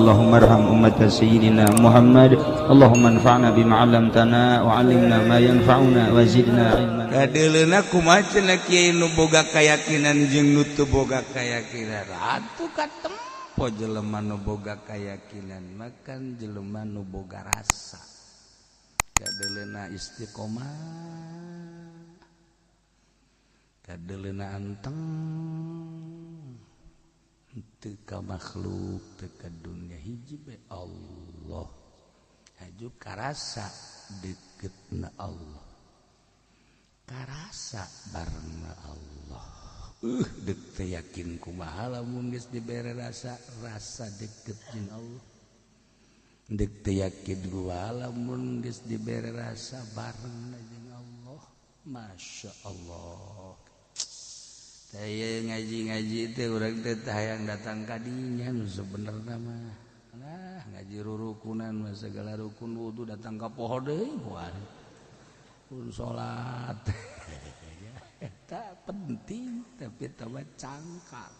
Allahumma arham ummata sayyidina Muhammad. Allahumma anfa'na bima 'allamtana wa 'allimna ma yanfa'una wa zidna ilman. Kadeuleuna kumaha cenah kiai nu boga kayakinan jeung nu teu boga kayakinan. Atuh katempo jelema nu boga kayakinan makan jelema nu boga rasa. Kadeuleuna istiqomah, kadeuleuna anteng, teu ka makhluk, teu ka dunya, hiji bae Allah. Haju karasa deketna Allah, karasa barengna Allah. Dek teu yakin kumaha lamun geus dibere rasa rasa deket jeung Allah. Dek teu yakin kumaha lamun geus dibere rasa barengna jeung Allah. Masya Allah. Teh ngaji-ngaji teh urang teh hayang datang ka dinya nu sebenarna mah. Nah, ngaji rurukunan mah segala rukun wudu datang ka poho deui poho. Pun salat. Eta penting tapi teu cangkang.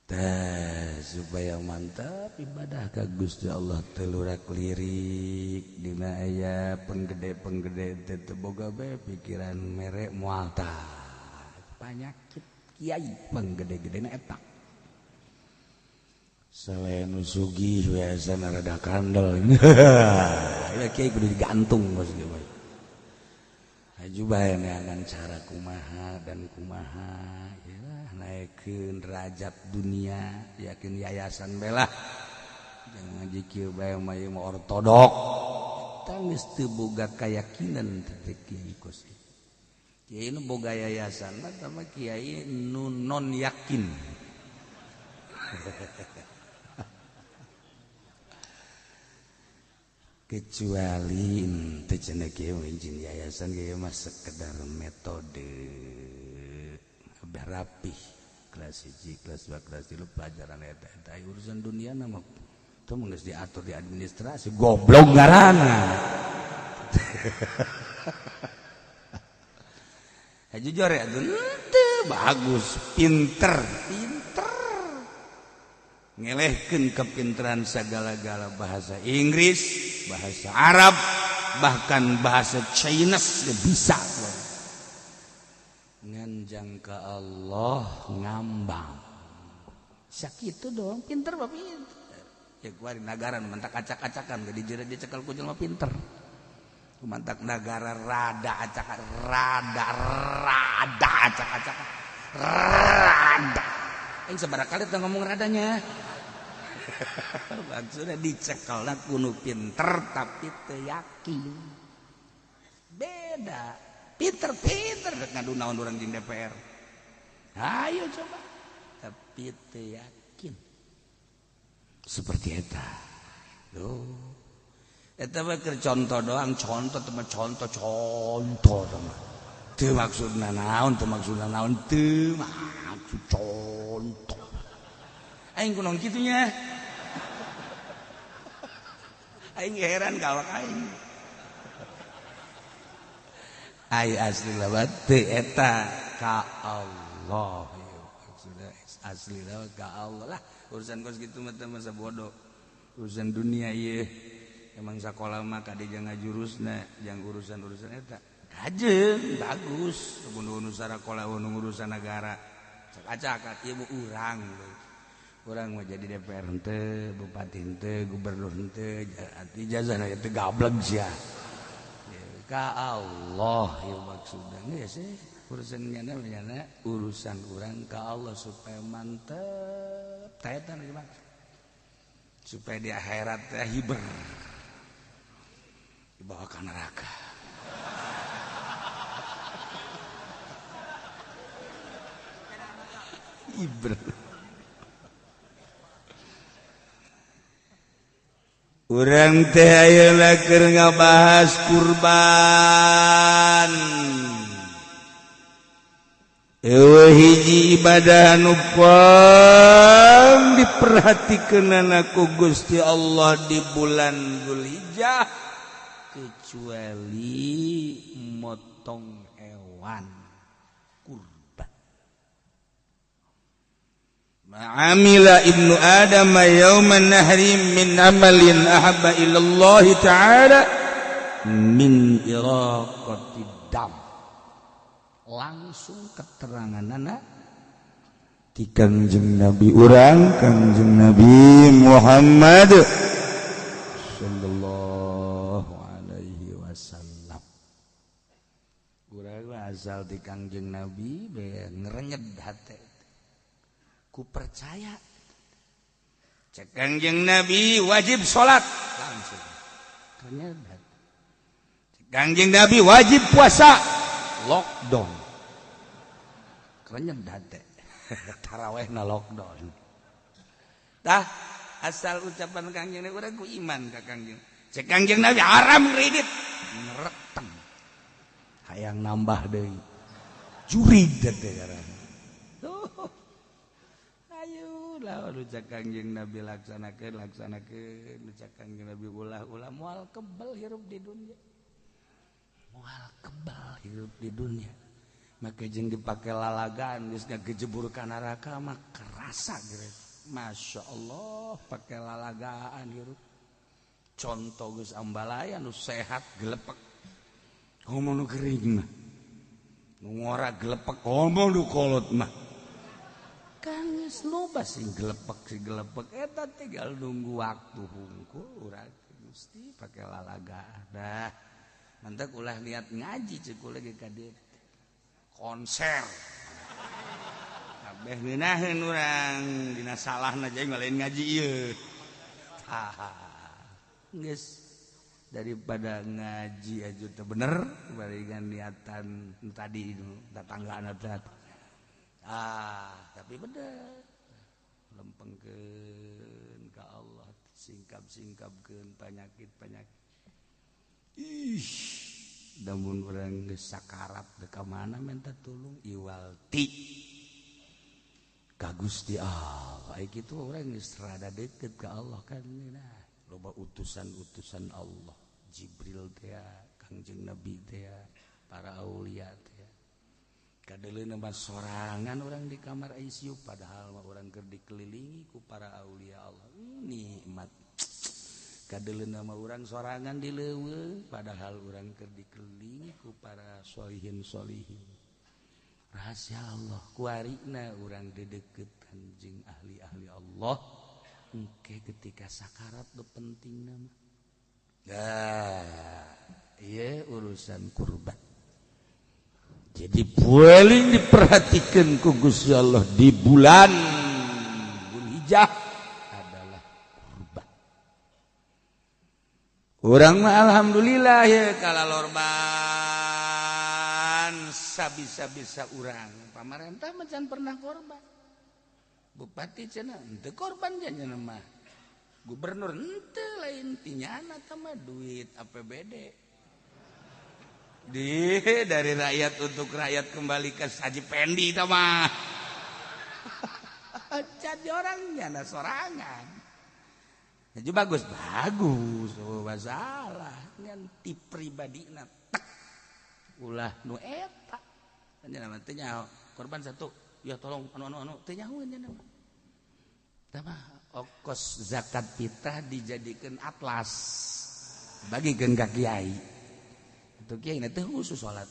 Teh supaya mantap ibadah ka Gusti Allah telurak lirik dina aya penggede-penggede teh teu boga bae pikiran mere moal tah. Panyakit kiai penggede-gedena eta. Selain sugih biasana rada kandel. Ya kiai kudu digantung bos ge mah. Haju bae neangan cara kumaha dan kumaha ya naikkeun derajat dunia yakin yayasan belah. Jangan ngaji kieu bae mah ieu mah ortodok. Eta geus teu boga kayakinan teh kiai kos. Kiai nu boga yayasan mah tah mah kiai nu non yakin. Kecuali teu cenah kieu izin yayasan kieu mah sekedar metode rapih kelas 1, kelas 2, kelas 3 pelajaran eta eta urusan dunia mah teu geus diatur di administrasi goblok ngaranna. Jujur ya, teu bagus, pinter, pinter. Ngelehkeun kepinteran segala-gala bahasa Inggris, bahasa Arab, bahkan bahasa Chinese bisa. Nganjang ke Allah ngambang. Sakitu doang, pinter mah pinter. Ya gua di nagara mantak acak-acakan, gak dijera dicekal ku jelema pinter. Mantak nagara rada acak rada rada acak-acakan. Rada. Aing sabaraha kali teu ngomong radanya. Maksudnya dicekelna kudu pinter tapi teu yakin. Beda. Pinter-pinter rek ngadu naon urang jeung DPR. Ayo coba. Tapi teu yakin. Seperti eta. Loh. Eta mah keur contoh doang, contoh teh mah contoh contoh mah. Teu maksudna naon, teu maksudna naon, teu maksud contoh. Aing kunaon kitu nya? Aing heran ka awak aing. Ai asli lah teu eta ka Allah. Maksudna asli lah ka Allah lah. Urusan kos kitu mah teu masa bodoh. Urusan dunia ieu. Emang sekolah mah kade jangan jurusna, jang urusan-urusan eta. Kajeun bagus, bunuh sarakola urusan negara. Acak-acak ieu urang. Urang mah jadi DPR henteu, bupati henteu, gubernur henteu, ijazahna teu gablek sia. Ka Allah ieu maksudna geus sih. Urusan nyana nyana urusan urang ka Allah supaya mantep. Tah eta nu dimaksud. Supaya di akhirat teh hiber. Dibawa ke neraka. Hiber. Urang teh ayeuna keur ngabahas kurban. Eueuh hiji ibadah anu pang diperhatikeunana ku Gusti Allah di bulan Dzulhijjah kecuali motong hewan kurban. Ma'amila ibnu Adam yauman nahri min amalin ahabba ilallah ta'ala min iraqatid dam. Langsung keterangan anak di Kangjeng Nabi urang, Kangjeng Nabi Muhammad sallallahu alaihi wasallam. Urang asal di Kangjeng Nabi be ngerenyed hate. Ku percaya cek Kangjeng Nabi wajib salat langsung ngerenyed. Cek Kangjeng Nabi wajib puasa lockdown kerenyed hate. Tarawehna lockdown. Tah asal ucapan Kangjeng Nabi urang ku iman ka Kangjeng. Cek Kangjeng Nabi haram kredit ngereteng. Hayang nambah deui. Jurig teh karana. Tuh. Ayo lah ucap Kangjeng Nabi laksanakeun laksanakeun, ucap Kangjeng Nabi ulah-ulah moal kebal hirup di dunia. Moal kebal hirup di dunia. Maka jeung dipake lalagaan geus ngagejebur ka neraka mah kerasa geus. Masya Allah pake lalagaan hirup. Contoh geus ambalaya nu sehat gelepek. Komo nu kering mah. Nu ngora gelepek komo nu kolot mah. Kan geus loba sing gelepek eta tinggal nunggu waktu hungkul urang mesti pake lalagaan. Dah. Mantak ulah niat ngaji ceuk lagi ka dieu. Konser kabeh ngeunaheun urang dina salahna jeung lain ngaji ieu. Tah geus daripada ngaji aja teu bener baringan niatan tadi tetanggaan teh. Ah, tapi bener lempengkeun ka Allah, singkap-singkapkeun penyakit-penyakit. Ih, namun orang geus sakarat ka mana minta tulung iwal ti ka Gusti Allah. Ai kitu urang geus rada deket ka Allah kan. Nah, loba utusan-utusan Allah, Jibril teh, Kangjeng Nabi teh, para aulia teh. Kadeuleuna mah sorangan urang di kamar ICU padahal mah urang keur dikelilingi ku para aulia Allah. Nikmat. Kadeuleuna mah urang sorangan di leuweung padahal urang keur dikelilingi ku para solihin solihin. Rahasia Allah kuarina urang dedeketan jeung ahli-ahli Allah. Engke ketika sakarat nu pentingna mah. Dah, ieu urusan kurban. Jadi paling diperhatikan ku Gusti Allah di bulan Dzulhijjah adalah kurban. Urang mah alhamdulillah ya kala lorban sabisa-bisa urang. Pamarentah mah can pernah korban. Bupati cenah henteu korban cenah mah. Gubernur henteu lain tinyana tah mah duit APBD. Di dari rakyat untuk rakyat kembali ke Haji Pendi tah mah. Can orang nyana sorangan. Jadi bagus bagus, oh masalah ngan ti pribadina tek ulah nu eta. Nya mah teu nyaho korban satu, ya tolong anu anu anu teu nyahoeun nya mah. Tah mah okos zakat fitrah dijadikeun atlas bagikeun ka kiai. Atuh kiai na teh khusus salat.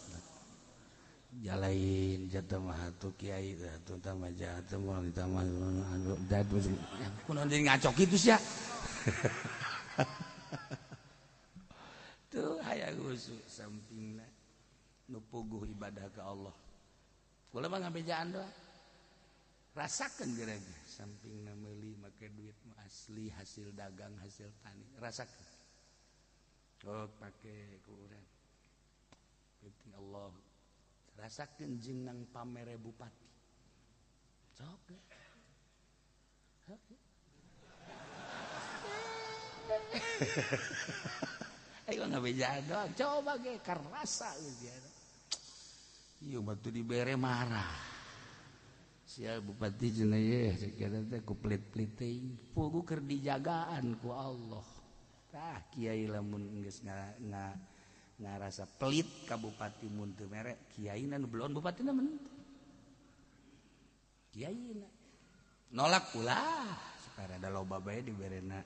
Jalain jatuh mah atuh kiai atuh tah mah jatuh mah ditambah anu dadu kunaon jadi ngacok kitu sia. Tuh hayang khusus sampingna nu puguh ibadah ka Allah. Kula mah ngabejaan doa. Rasakeun gereg sampingna meuli make duit mah asli hasil dagang hasil tani rasakeun. Oh pake ku urang. Penting Allah rasakeun jeung nang pamere bupati. Sok. Sok. Ayo ngabejaan doang, coba ge karasa geus. Ieu mah teu dibere marah. Sia bupati cenah ye sakira teh ku pelit-pelit teuing. Puguh keur dijagaan ku Allah. Tah kiai lamun geus ngarasa pelit ka bupati mun teu mere, kiai na nu belon bupatina mun. Kiai na. Nolak ulah supaya ada loba bae diberena.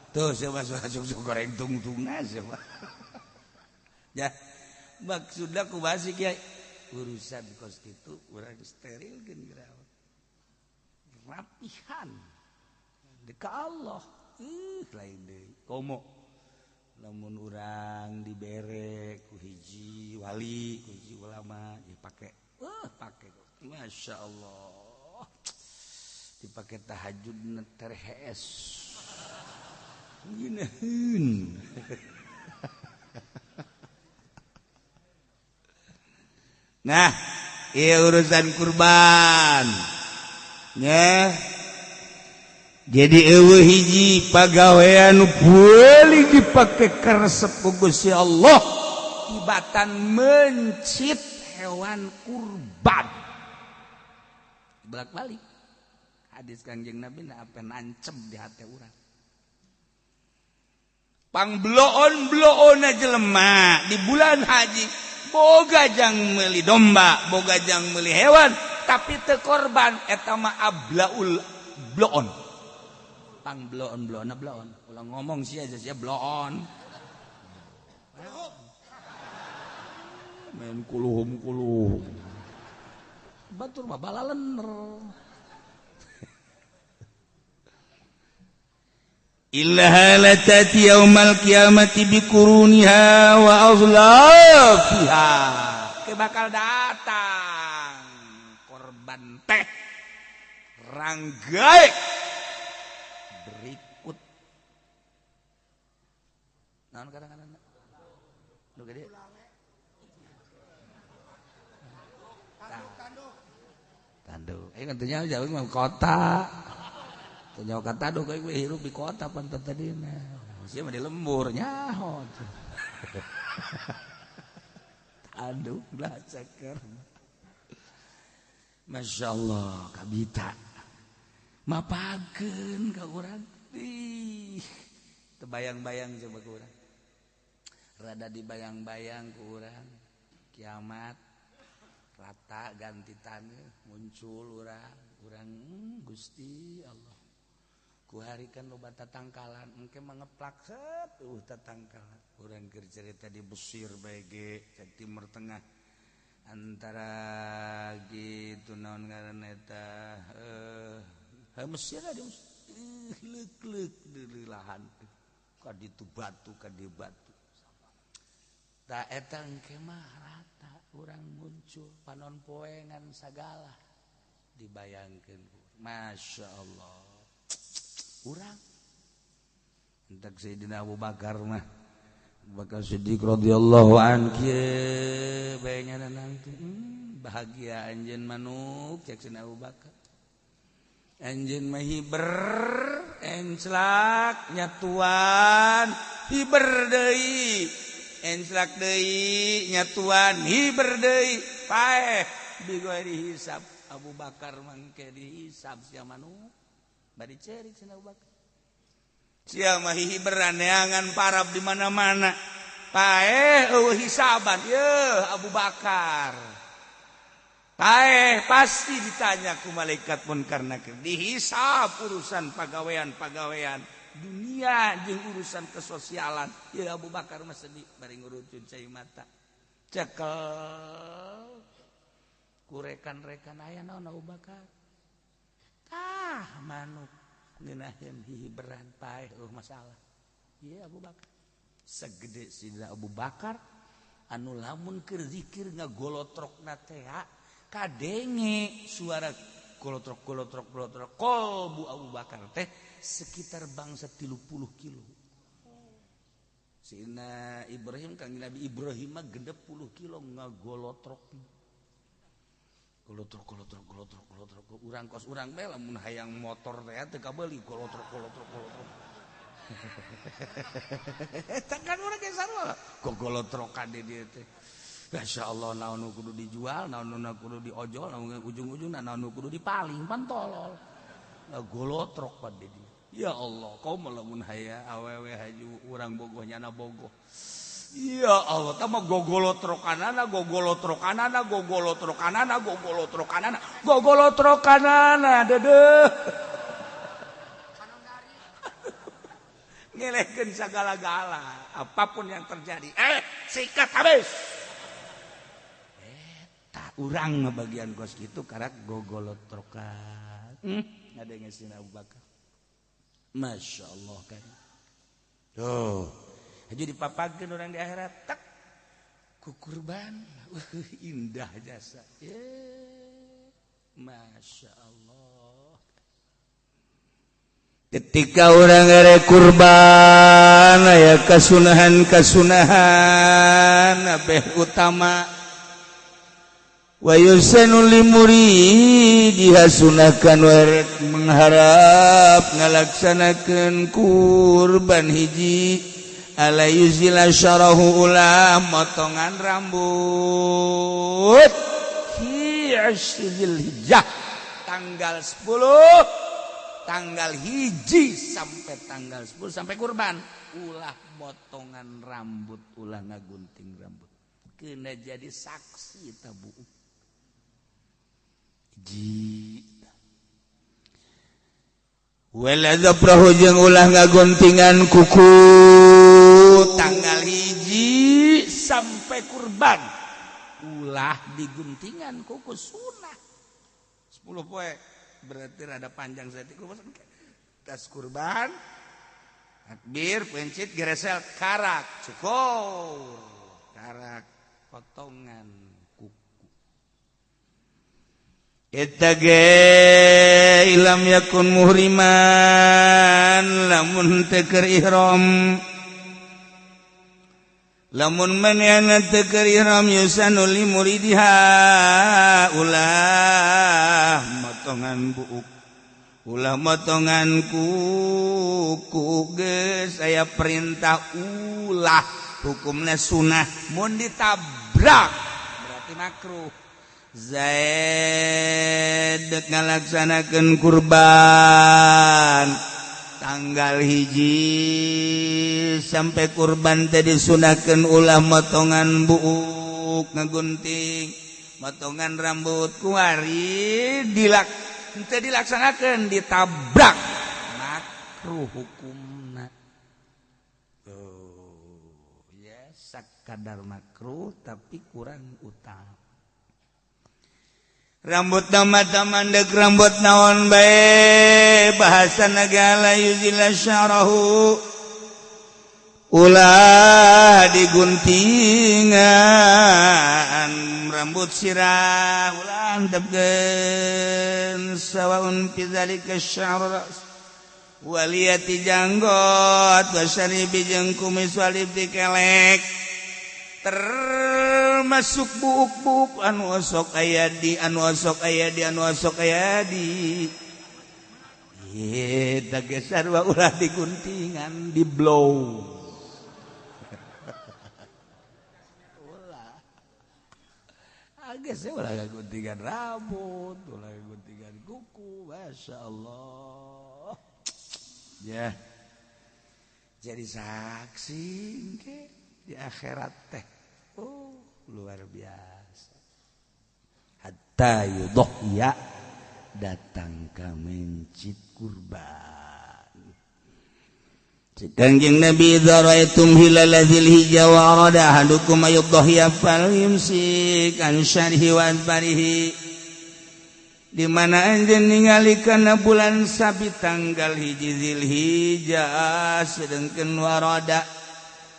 Tuh siapa suka goreng tungtungna siapa. Ya maksudna kumaha sih kiai? Urusan kos kitu urang sterilkeun geura. Rapihan deka Allah lain deui komo lamun urang dibere ku hiji wali ku hiji ulama dipake pake Masya Allah dipake tahajud terhees geunaheun. Nah ieu urusan kurban nya. Jadi eueuh hiji pagawean nu paling dipake karesep ku Gusti Allah tibatan mencit hewan kurban. Bolak-balik hadis Kangjeng Nabi na apa nancep di hati urang. Pangbloon-bloonna jelema di bulan haji boga jang meuli domba, boga jang meuli hewan, tapi teu korban eta mah ablaul bloon. Pang bloon bloon bloon. Ulah ngomong sia aja sia bloon. Main kuluhum kuluhum. Batur mah balalener. Illaha latati yaumal qiyamati biquruniha wa azlafiha. Ke bakal datang korban teh ranggae berikut. Naon kadang-kadang nu gede tanduk. Ayo tentunya jauh mah kota. Nyawa kata tanduk kayak gue hirup di kota pantat tadi nah. Sia mah di lembur nyaho. Tanduk lah ceker. Masya Allah kabita. Mapakeun ka urang. Ih, terbayang-bayang coba ku urang. Rada dibayang-bayang ku urang. Kiamat rata ganti taneuh muncul urang, urang Gusti Allah. Ku hari kan loba tatangkalan engke mangeplak set tatangkalan. Urang keur cerita di Mesir bae ge cek Timur Tengah antara gitu naon ngaranna eta Mesir di leuk-leuk di lahan ka ditu batu ka dieu batu. Ta eta engke mah rata urang muncul panon poe ngan sagala dibayangkeun. Masya Allah. Urang entak Sayyidina Abu Bakar mah Abu Bakar Siddiq radhiyallahu an kieu bae nyaranang teh bahagia anjeun manuk cek Sayyidina Abu Bakar. Anjeun mah hiber enclak nyatuan hiber deui enclak deui nyatuan hiber deui paeh bigoe dihisab. Abu Bakar mangke dihisab sia manuk bari cerik Sayyidina Abu Bakar. Sia mah hiberan neangan parab di mana-mana. Paeh eueuh hisaban yeuh Abu Bakar. Paeh pasti ditanya ku malaikat munkar nakir. Dihisab urusan pagawean-pagawean dunia jeung urusan kesosialan. Yeuh Abu Bakar mah sedih bari ngurucun cai mata. Cekel ku rekan-rekan aya naon Abu Bakar. Tah manuk ngeunaheun hihiberan paeh eueuh masalah. Ieu Abu Bakar. Segede Sidina Abu Bakar anu lamun keur zikir ngagolotrokna teh kadenge suara golotrok golotrok golotrok kolbu Abu Bakar teh sekitar bangsa 30 kilo. Sidina Ibrahim Kangjeng Nabi Ibrahim mah 60 kilo ngagolotrok. Golotrok golotrok golotrok golotrok urang kos urang bae lamun hayang motor teh teu kabeuli golotrok golotrok golotrok. Eta kan urang ge sarua gogolotrokan di dieu teh. Masyaallah naon nu kudu dijual, naon nu kudu diojol, naon ujung-ujungna naon nu kudu dipaling pan tolol. Golotrok pan di dieu. Ya Allah, kau mah lamun haya awewe haju urang bogoh nyana bogoh. Ya Allah, tama gogolotrokanana, gogolotrokanana, gogolotrokanana, gogolotrokanana, gogolotrokanana, dedeh. Ngelehkeun sagala-gala, apapun yang terjadi. Sikat habis. Eta urang mah bagian kos kitu karak gogolotrokan. Ada yang ngasih Abu Bakar. Masya Allah kan. Tuh. Jadi dipapakeun orang di akhirat tak ku kurban. Indah jasa. Masya Allah. Ketika orang erek kurban aya kasunahan-kasunahan abeh utama wa yusanu li muridiha sunahkan werek mengharap ngalaksanakeun kurban hiji ala yuzila syarahu ulah motongan rambut fi asyril hijjah tanggal 10 tanggal hiji sampai tanggal 10 sampai kurban ulah motongan rambut ulah ngagunting rambut kena jadi saksi tabu ji wala zaprahu jeung ulah ngaguntingan kuku tanggal hiji sampai kurban ulah diguntingan kuku sunah 10 poe berarti rada panjang saeutik tas kurban takbir pencit geresel karak cukur karak potongan kuku eta ge ilam yakun muhriman lamun teu keur ihram lamun manehna teu keur ihram yusanu li muridiha ulah motongan buuk ulah motongan kuku geus aya perintah ulah hukumna sunah mun ditabrak berarti makruh. Zaid ngalaksanakeun kurban tanggal hiji sampai kurban teh disunahkeun ulah motongan buuk ngagunting motongan rambut kuari dilak teu dilaksanakeun ditabrak makruh hukumna. Oh ya sakadar makruh tapi kurang utama. Rambut mata mandek rambut naon bae bahasa nagala yuzila syarahu ulah diguntingan rambut sirah ulah antepkeun sawaun fi zalika sya'r ra's waliyati janggot wasyaribi jeung kumis walibti kelek termasuk buuk-buuk anu osok aya di anu osok aya di anu osok aya di ieu teh sarua ulah diguntingan di blow ulah geus ulah guntingan rambut ulah guntingan kuku masyaallah ya jadi saksi engke di akhirat teh oh luar biasa hatta yudhya datang ka mencit kurban. Kanjeng Nabi idza ra'aitum hilal dzilhijjah wa arada ahadukum ayudhya falyumsik an syarihi wa adbarihi. Di mana anjeun ningali kana bulan sabit tanggal hiji Dzilhijjah sedengkeun warada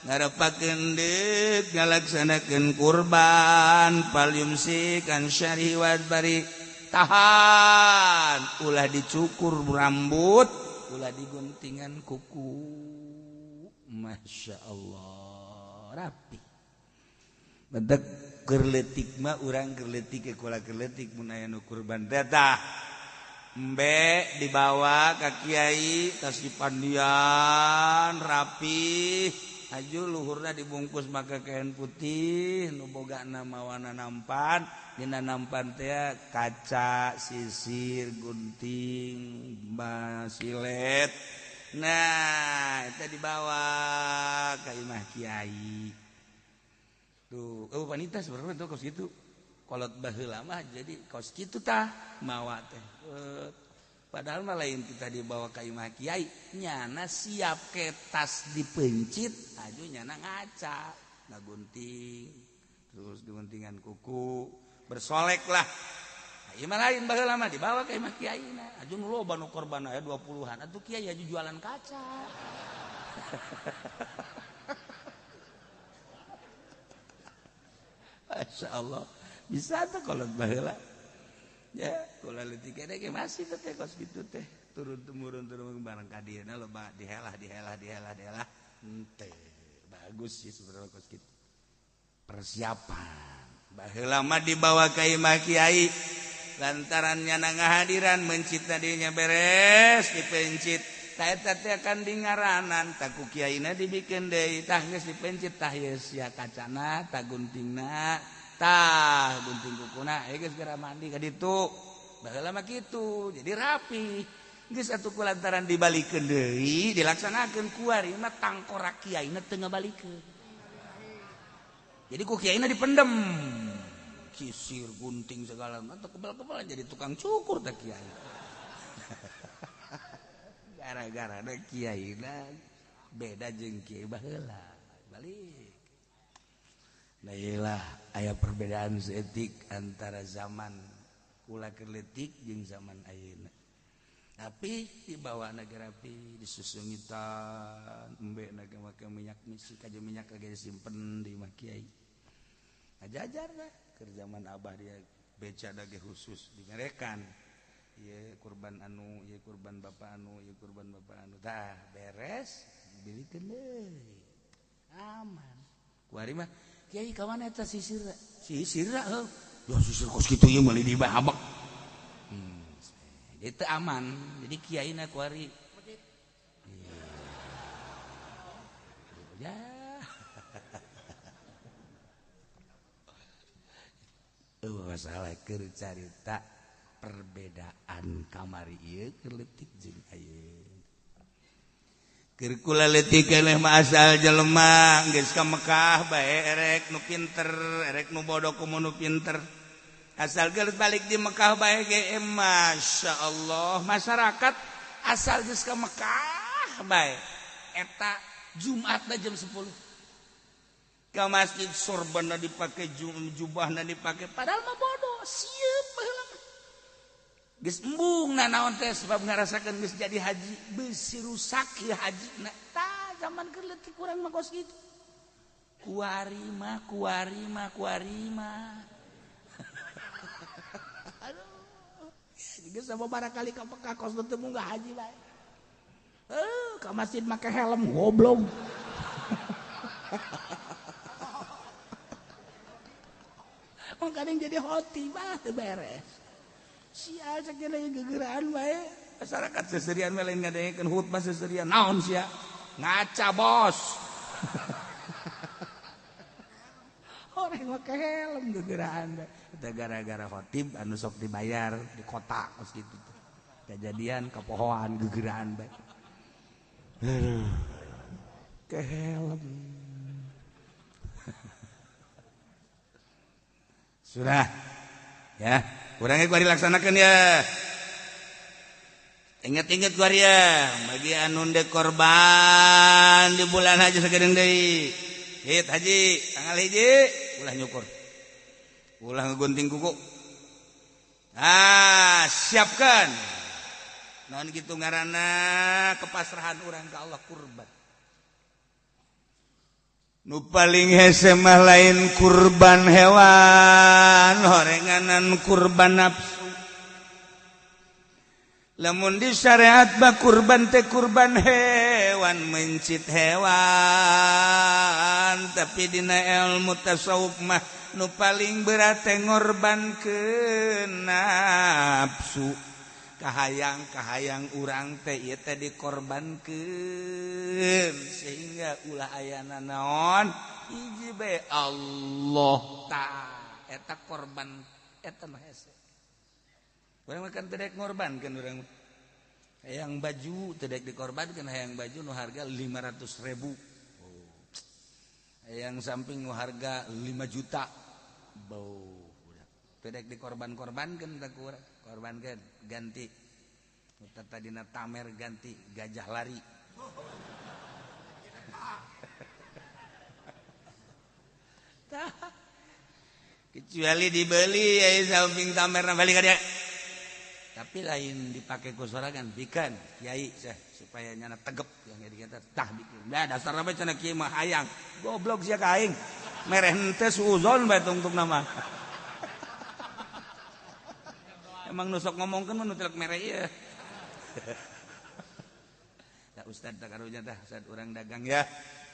ngarepakeun deuk ngalaksanakeun kurban falyumsik an syarihi wa adbari tahan ulah dicukur rambut ulah diguntingan kuku. Masya Allah rapi bentek kerletik mah urang kerletik kula kerletik mun aya nu kurban teh tah embe dibawa ka kiai tas dipandian rapi aju luhurna dibungkus make kain putih nu bogana mawana nampan dina nampan teh kaca sisir gunting basilet. Nah eta dibawa ka imah kiai. Tuh, oh wanita sebenarnya tuh kos gitu. Kolot baheula mah jadi kos kitu tah mawa teh. Padahal mah lain kita dibawa ka imah kiai, nyana siap ke tas dipencit, aju nyana ngaca, ngagunting, terus diguntingan kuku, bersolek lah. Ieu mah lain baheula mah dibawa ka imah kiai na. Aju nu loba nu korban aya 20-an, atuh kiai aju jualan kaca. Masya Allah, bisa tuh kalau baheula. Ya, kula leutik keneh ge masih teh kos kitu teh. Turun temurun turun bareng ka dieuna loba dihelah dihelah dihelah dihelah. Henteu. Bagus sih sebenarnya kos kitu. Persiapan. Baheula mah dibawa ka imah kiai. Lantaran nyana ngahadiran mencit tadinya beres dipencit. Tah eta teh akan dingaranan tah ku kiaina dibikeun deui tah geus dipencit tah yeus sia kacana tah guntingna tah gunting kukuna ieu geus geura mandi ka ditu. Baheula mah kitu jadi rapi. Geus atuh ku lantaran dibalikeun deui dilaksanakeun kuari mah tangkorak kiaina teu ngabalikeun. Jadi ku kiaina dipendem. Sisir gunting segala macam kebal-kebalan jadi tukang cukur teh kiai. Gara-gara ada kiai beda jeung kiai baheula balik. Nah iyalah aya perbedaan seetik antara zaman kula keur leutik jeung zaman ayeuna. Tapi dibawa na rapi disusungitan embe na make minyak misi kaje minyak lagi disimpen di imah kiai. Ngajajar lah keur zaman abah dia beca dage khusus dimerekan. Ieu kurban anu, ieu kurban bapak anu, ieu kurban bapak anu. Tah beres bilikeun deui. Aman. Kuari mah kiai ka mana eta sisirna? Sisirna heuh. Ya sisir kos kitu ieu meuli di habek. Itu aman. Jadi kiaina kuari. Ya. Masalah keur carita perbedaan kamari ieu keur leutik jeung ayeuna. Keur kula leutik keneh mah asal jelema geus ka Mekah bae erek nu pinter, erek nu bodoh kumaha nu pinter. Asal geus balik di Mekah bae ge Masya Allah masyarakat asal geus ka Mekah bae eta Jumatna jam 10 ka masjid sorbanna dipake jubahna dipake padahal mah bodoh sieun baheula mah geus embung na naon teh sebab ngarasakeun geus jadi haji beusi rusak ieu hajina tah zaman keur leutik urang mah kos kitu kuari mah kuari mah kuari mah. Aduh geus sababaraha kali ka Mekah kos teu munggah haji bae. Ka masjid make helm goblok. Kadang jadi hoti bah teu beres. Sial cek lagi gegeraan bae. Masyarakat seserian mah lain ngadengekeun khutbah seserian naon sia? Ngaca bos. Orang make helm gegeraan bae. Eta gara-gara khotib anu sok dibayar di kota kos kitu teh. Kejadian kapohoan gegeraan bae. Aduh. Ke helm. Sudah ya, kurangnya gua dilaksanakan ya. Ingat-ingat gua ya, bagi anu ndek korban di bulan haji sagedeung deui. Hit haji tanggal hiji ulah nyukur. Ulah ngegunting kuku. Ah, siapkan. Naon kitu ngaranna kepasrahan urang ka Allah kurban. Nu paling hese mah lain kurban hewan, horenganan kurban nafsu. Lamun di syariat mah kurban teh kurban hewan, mencit hewan, tapi dina ilmu tasawuf mah nu paling berat teh ngorbankeun nafsu. Kahayang-kahayang urang teh ieu teh dikorbankeun sehingga ulah ayana naon hiji bae Allah ta eta korban eta mah hese. Urang mah kan teu daek ngorbankeun urang. Hayang baju teu daek dikorbankeun, hayang baju nu harga 500.000. Oh. Yang samping harga 5 juta. Bau budak. Teu dek dikorban-korbankeun tah ku urang. Korbankeun ganti. Nu tadina tamer ganti gajah lari. Kecuali dibeli ya samping tamerna balik ka dia. Tapi lain dipakai ku sorangan bikan kiai seh supaya nyana tegep yang jadi kita tah bikin. Nah dasarna bae cenah kiai mah hayang. Goblok sia ka aing. Mereh henteu suuzon bae tungtung nama. Emang nu sok ngomongkeun mah nu telek mere ieu. Tah ustad tah karunya tah ustad urang dagang ya.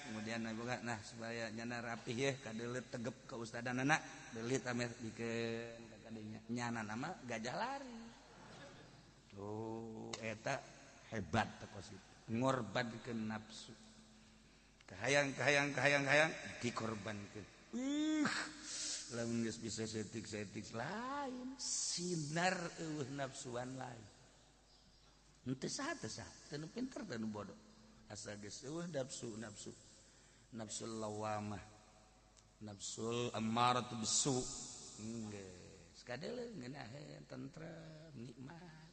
Kemudian boga nah supaya nyana rapih ya kadeuleut tegep ka ustadanana beli tamer bikeun ka kadenya nyana nama gajah lari. Tuh eta hebat teh kos kitu. Ngorbankeun nafsu. Kahayang kahayang kahayang kahayang dikorbankeun. Lamun geus bisa setik-setik lain sinar eueuh nafsuan lain. Henteu saha teu saha, teu nu pinter teu nu bodoh. Asa geus eueuh nafsu nafsu. Nafsul lawamah. Nafsul ammaratu bisu. Geus kadeuleu ngeunaheun tentrem nikmat.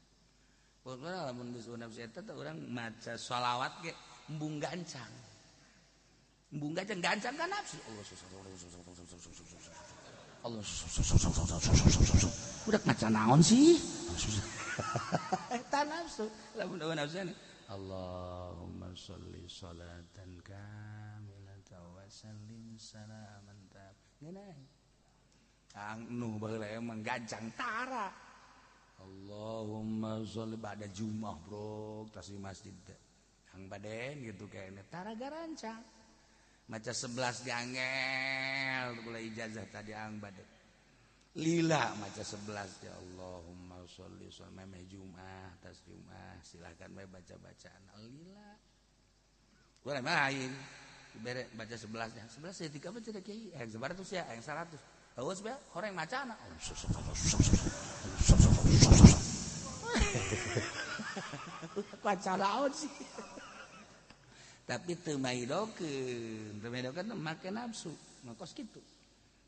Pokokna lamun geus nafsu eta teh urang maca sholawat ge embung gancang. Embung gancang gancang ka nafsu. Allah Allah budak maca naon sih? Eta nafsu. Lamun eueuh nafsu Allahumma sholli sholatan kamilatan wa sallim salaman tam. Ngeunah. Kang nu baheula emang gancang tara. Allahumma sholli ba'da Jumat bro, tas di masjid teh. Kang baden gitu kayaknya tara garancang. Maca 11 gangel kula ijazah tadi ang baden. Lila maca 11 ya Allahumma sholli sholli memeh Jumat, tas Jumat silahkan bae baca-bacaan lila. Gua mah aing bere baca 11 nya. 11 ya 3 baca da kiai, yang 100 ya, yang 100. Awas bae horeng macana. Baca naon sih? Tapi teu maidokeun, teu maidokeun make nafsu, makos kitu.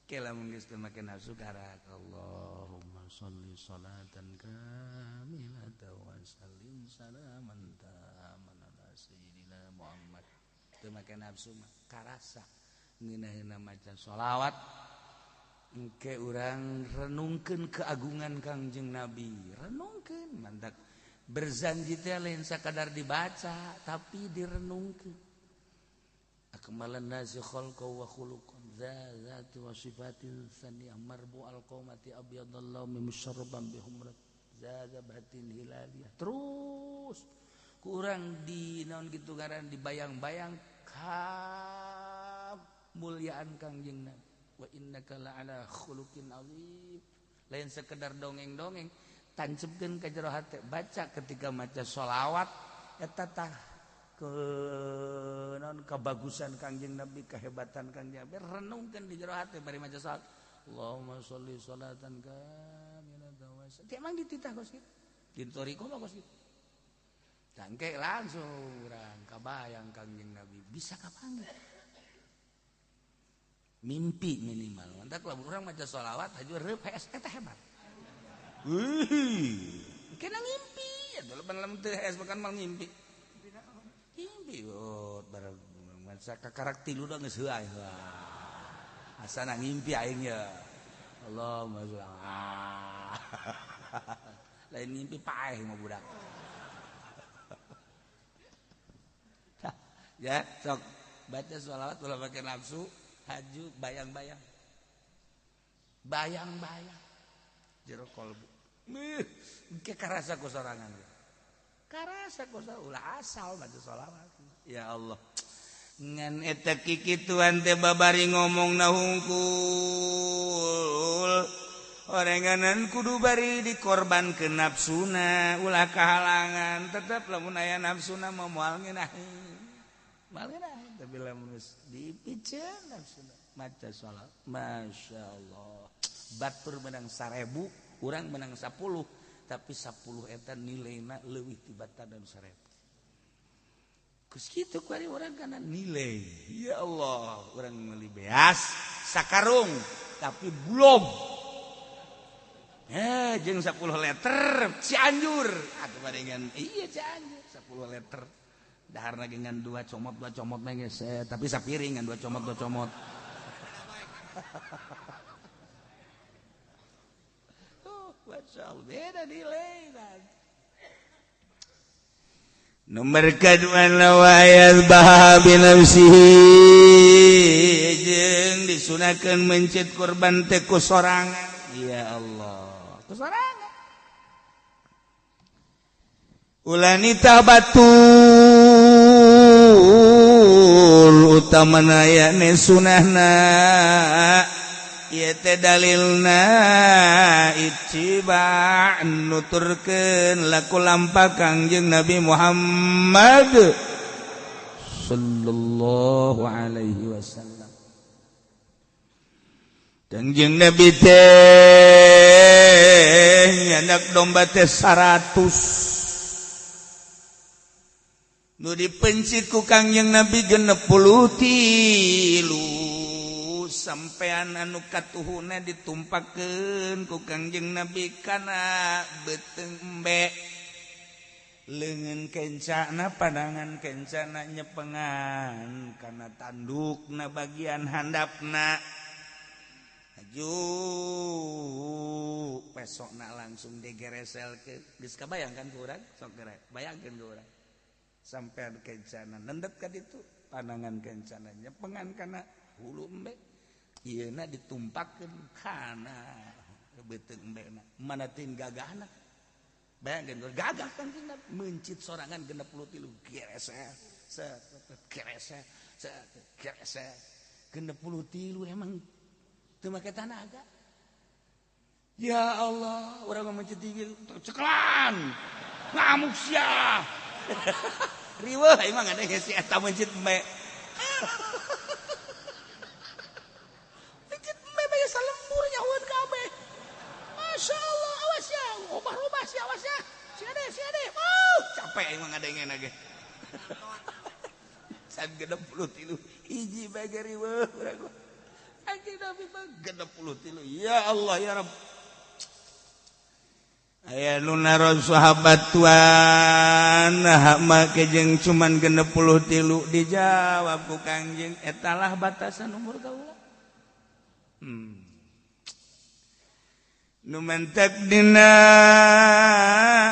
Ke lamun geus teu make nafsu karak Allahumma sholli sholatan kamilatan wa sallim salaman taman ala sayyidina Muhammad. Teu make nafsu mah karasa ngeunahna maca sholawat. Engke urang renungkeun keagungan Kangjeng Nabi, renungkeun mantak berzanji teh lain sakadar dibaca tapi direnungkeun. Akmalan nasi khalqa wa khuluqan zati wa sifatin saniyah marbu alqamati abyadallahu musarraban bi humrat zabatin hilaliyah. Terus kurang di naon kitu ngaran dibayang-bayang kamuliaan Kangjeng Nabi. Wa innaka la'ala khuluqin azim. Lain sekedar dongeng-dongeng, tancepkeun ka jero hate, baca ketika maca sholawat eta tah ke naon kebagusan Kangjeng Nabi, kehebatan Kangjeng Nabi, renungkeun di jero hate bari maca sholawat. Allahumma sholli sholatan kamilatan wa sallim. Emang dititah kos kitu. Di thariqah mah kos kitu. Tangke langsung urang kabayang Kangjeng Nabi bisa kapanggih. Mimpi minimal. Mantak lamun urang maca sholawat haju reup hees eta hebat. Wih, kena ngimpi atuh lamun lamun teu hees makan mal ngimpi. Ngimpi oh bareng masa kakarak tilu da geus heuay. Asana ngimpi aing ya. Allahumma sholli. Lain ngimpi paeh mah budak. Ya, sok baca sholawat ulah make nafsu. Haju bayang-bayang. Bayang-bayang. Jero kolbu. Meuh, karasa ku sorangan. Karasa ku sorangan ulah asal baca sholawat. Ya Allah. Ngan eta kikituan teh babari ngomongna hungkul. Orenganan kudu bari dikorbankeun nafsuna, ulah kahalangan. Tetep lamun aya nafsuna mah moal ngeunaheun. Moal ngeunaheun. Tapi lamun geus dipiceun nafsuna maca sholawat, Masya Allah. Batur menang 1000, urang menang 10, tapi 10 eta nilaina leuwih tibatan dan 1000. Kus kitu kuari urang kana nilai. Ya Allah, urang meuli beas sakarung tapi belum. Jeung 10 liter Cianjur. Atuh barengan iya Cianjur 10 liter. Daharna ge ngan 2 comot 2 comot mah geus, tapi sapiring ngan 2 comot 2 comot. Oh, masya Allah, beda nilai. Nomor kedua nawayat baha binafsihi jeung disunahkeun mencit kurban teh ku sorangan. Ya Allah, ku sorangan. Ulah nitah batur utamana yakni sunahna ieu teh dalilna ittiba nuturkeun laku lampah Kangjeng Nabi Muhammad sallallahu alaihi wasallam. Kangjeng Nabi teh nyandak domba teh 100 nu dipencit ku Kangjeng Nabi 63. Sampean anu katuhuna ditumpakeun ku Kangjeng Nabi kana beuteung embe leungeun kencana pandangan kencana nyepengan kana tandukna bagian handapna aju pesokna langsung digereselkeun. Geus kabayangkan ku urang sok geura bayangkeun ku urang sampean kencana nendet ka ditu pandangan kencana nyepengan kana hulu embe ieuna ditumpakeun kana beuteung embena mana tin gagahna bayangkeun gagah kan tina mencit sorangan 63 gereser set gereser set gereser 63 emang teu make tanaga. Ya Allah, urang mencit ieu ceklan ngamuk sia. Riweuh emang ada si eta mencit embe. Salembur nyahuan kabeh. Masya Allah, awas ya, obah-obah sih, awas ya. Si ade, oh, capek emang ada yang enak. San 63 hiji bae riweuh urang. Anjing Nabi mah 63. Ya Allah ya Rabb. Aya nu naros sahabat tuan, nah make jeung cuman 63 dijawab ku Kangjeng eta lah batasan umur kaula. Nu mentek dina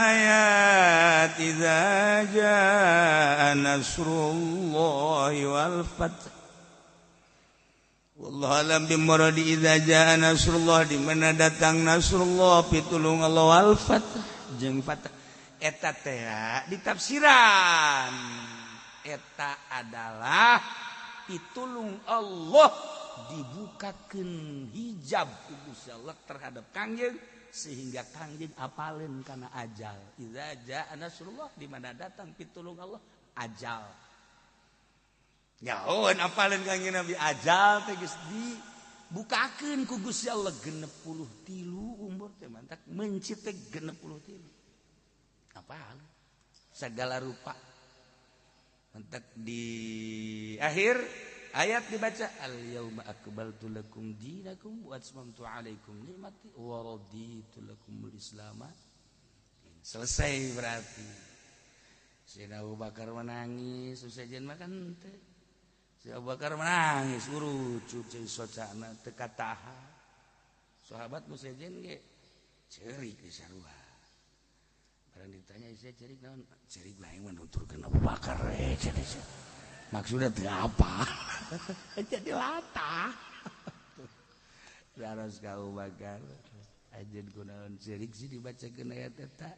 ayat idza jaa nasrullahi wal fath. Wallahu alam bi muradi idza jaa nasrullah, di mana datang nasrullah pitulung Allah wal fath jeung fath. Eta teh ditafsiran eta adalah pitulung Allah dibukakeun hijab ku Gusti Allah terhadap Kangjeng sehingga Kangjeng apaleun kana ajal. Idza jaa nasrullah, di mana datang pitulung Allah ajal. Nyahoeun apaleun Kangjeng Nabi ajal teh geus dibukakeun ku Gusti Allah 63 umur teh mantak mencit teh 63. Apal segala rupa. Mantak di akhir ayat dibaca al yauma akmaltu lakum dinakum wa atmamtu alaikum ni'mati wa raditu lakumul islam. Selesai berarti. Sayyidina Abu Bakar menangis, sejen makan teh. Sayyidina Abu Bakar menangis, urucut ceui socana teu kataha. Sahabat nu sejen ge ceurik di sarua. Barang ditanya saya ceurik naon? Ceurik lain mah nuturkeun Abu Bakar we cenah. Maksudnya teh apa? Jadi latah. Harus kau bakar. Ajen kunaon ceurik sih dibacakeun ayat eta.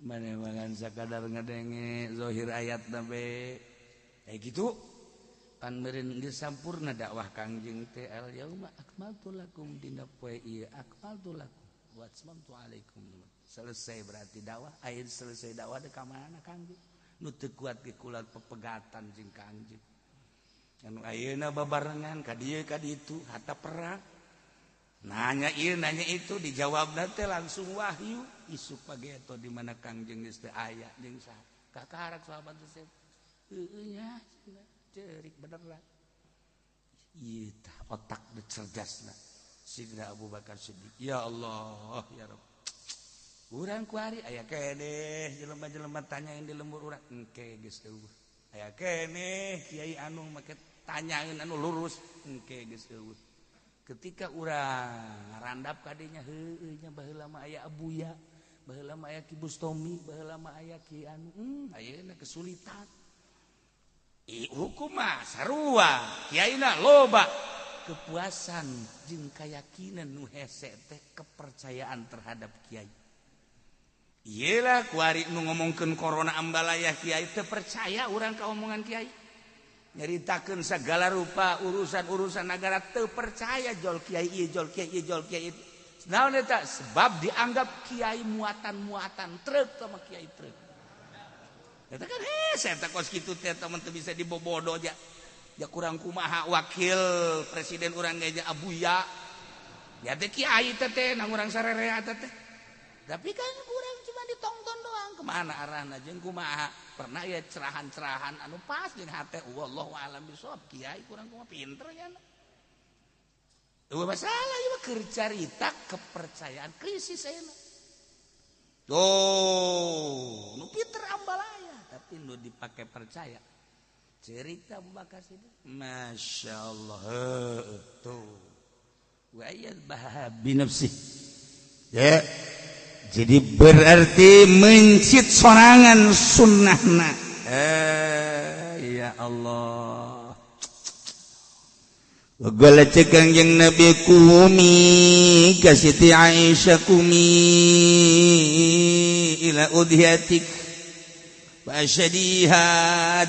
Mana mangan sakadar ngadenge zahir ayat bae. Kayak gitu. Pan meureun geus sampurna dakwah Kangjeng teh al yauma akmaltu lakum dina poe ieu akmaltu lakum wa atmamtu alaikum. Selesai berarti dakwah, akhir selesai dakwah teh ka mana Kangjeng? Nu teu kuat ge kulat pepegatan jeung Kangjeng. Anu ayeuna babarengan ka dieu ka ditu hatta perang. Nanya ieu nanya itu dijawabna teh langsung wahyu isuk pageto di mana Kangjeng geus teu aya jeung saha. Kakarak sahabat teh heueuh nya cerik bener lah. Ieu tah otak cerdasna Sidina Abu Bakar Siddiq. Ya Allah ya Rabb. Urang kuari aya keneh jelema-jelema tanyain di lembur urang engke geus eueuh. Aya keneh kiai anu make tanyaeun anu lurus engke geus eueuh. Ketika urang ngarandap kadinya heueuh nya baheula mah aya Abuya, baheula mah aya Ki Bustomi, baheula mah aya Ki anu, ayeuna kesulitan. I hukum mah sarua, kiaina loba. Kepuasan jeung keyakinan nu hese teh kepercayaan terhadap kiai. Iyalah kuari nu ngomongkeun corona ambalaya kiai teu percaya urang ka omongan kiai. Nyaritakeun segala rupa urusan-urusan negara teu percaya jol kiai ieu jol kiai ieu jol kiai itu. Naon eta? Sebab dianggap kiai muatan-muatan truk sama kiai truk. Eta kan hese eta kos kitu teh teman teu bisa dibobodo ja. Ja kurang kumaha wakil presiden urang ge Abuya. Ya teh kiai teh teh nang urang sarerea teh teh. Tapi kan kurang cuma ditonton doang kemana arahna jeung kumaha. Pernah ya cerahan-cerahan anu pas jeung hate wallahu alam bisawab kiai kurang kumaha pinter nya. Eueuh masalah ieu mah keur carita kepercayaan krisis ayeuna. Tuh, nu pinter ambalaya tapi nu dipake percaya. Cerita Abu Bakar Siddiq, Masya Allah, tuh, wa yadhbah bi nafsi. Ya, jadi berarti mencit sorangan sunnahna. Ya Allah. Gala cek Kangjeng Nabi kumi ka Siti Aisyah kumi ila udhiyatik Basyadiha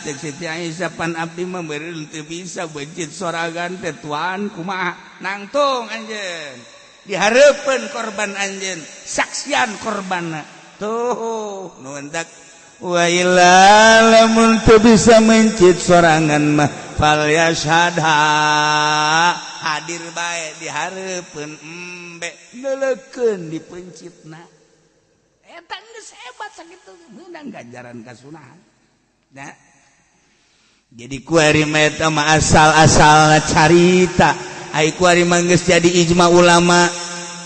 cek Siti Aisyah pan abdi mah meureun teu bisa bencit sorangan teh tuan kumaha nangtung anjeun dihareupeun korban anjeun saksian korbanna tuh nu entak wa illa lamun teu bisa mencit sorangan mah fal yashhadha hadir bae dihareupeun embe neuleukeun dipencitna. Eta geus hebat sakitu meunang ganjaran kasunahan. Nah. Jadi kuari mah eta mah asal-asalna carita. Ai kuari mah geus jadi ijma ulama.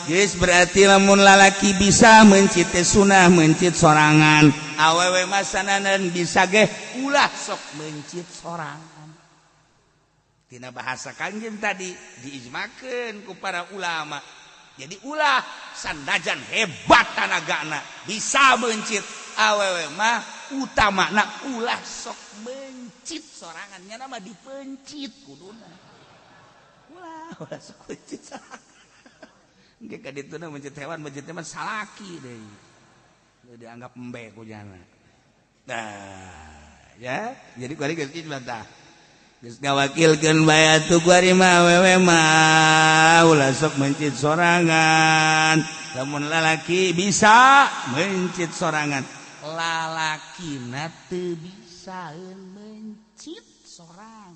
Geus berarti lamun lalaki bisa mencit teh sunah mencit sorangan. Awewe mah sananan bisa ge ulah sok mencit sorangan. Tina bahasa Kangjeng tadi diijmakeun ku para ulama. Jadi ulah sandajan hebat tanagana bisa mencit awewe mah utamana ulah sok mencit sorangan nya nama dipencit kuduna. Ulah ulah sok mencit sorangan. Engke ka dituna mencit hewan mencit mah salaki deui. Dianggap embe ku jana. Nah, ya, jadi kuari geus ijma tah. Geus ngawakilkeun bae atuh kuari mah awewe mah ulah sok mencit sorangan. Lamun lalaki bisa mencit sorangan. Lalakina teu bisaeun mencit sorangan.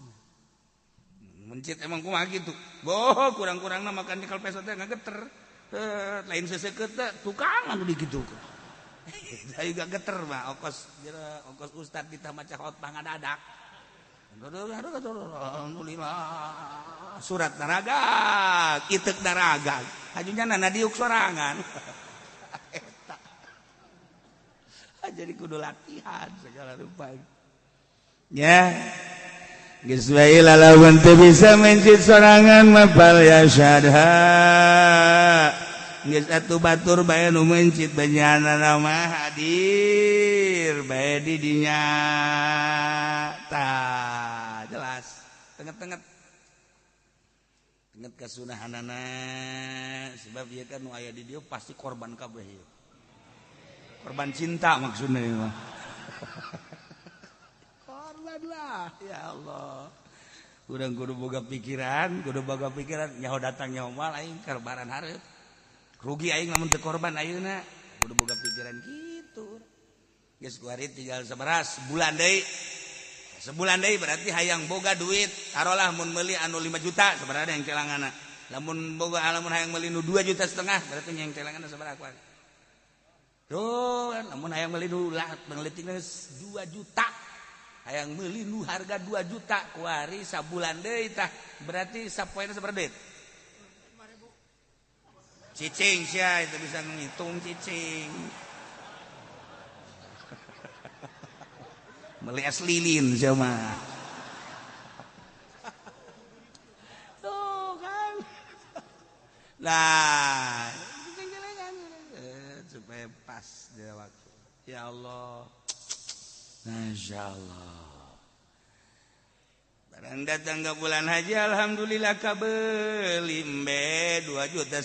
Mencit emang kumaha kitu? Boh, kurang-kurangna makan nyekel peso teh ngageter. Lain seseukeut teh tukang anu dikitukeun. Ayo gak geter mah okos okos ustad kita maca khotbah ngadadak. Surat naraga, itek naraga. Hajunya nana diuk sorangan. Eta. Jadi kudu latihan segala rupa. Ya. Geus bae lalawan teu bisa mencit sorangan mah fal yasyadha. Geus atuh batur bae nu mencit banyanana mah hadir bae di dinya. Tah jelas tenget-tenget tenget kasunahanana sebab ieu kan nu aya di dieu pasti korban kabeh ieu. Korban cinta maksudna ieu mah. Korban lah ya Allah. Urang kudu boga pikiran nyaho datang nyaho moal aing karbaran hareup. Rugi aing lamun teu korban ayeuna kudu boga pikiran kitu. Geus kuari tinggal seberas sebulan deui. Sebulan deui berarti hayang boga duit tarolah mun meuli anu 5 juta sebenarnya yang celanganna. Lamun boga lamun hayang meuli nu 2,5 juta berarti yang celanganna sabaraha kuari. Tuh kan lamun hayang meuli nu pangletingna 2 juta. Hayang meuli nu harga 2 juta kuari sabulan deui tah. Berarti sapoena sabaraha duit? 5.000. Cicing sia itu bisa ngitung cicing. Meuli es lilin sia mah. Tuh kan. Nah, supaya pas dia waktu. Ya Allah. Masya Allah. Barang datang ke bulan haji, alhamdulillah kabeli embe 2,5 juta.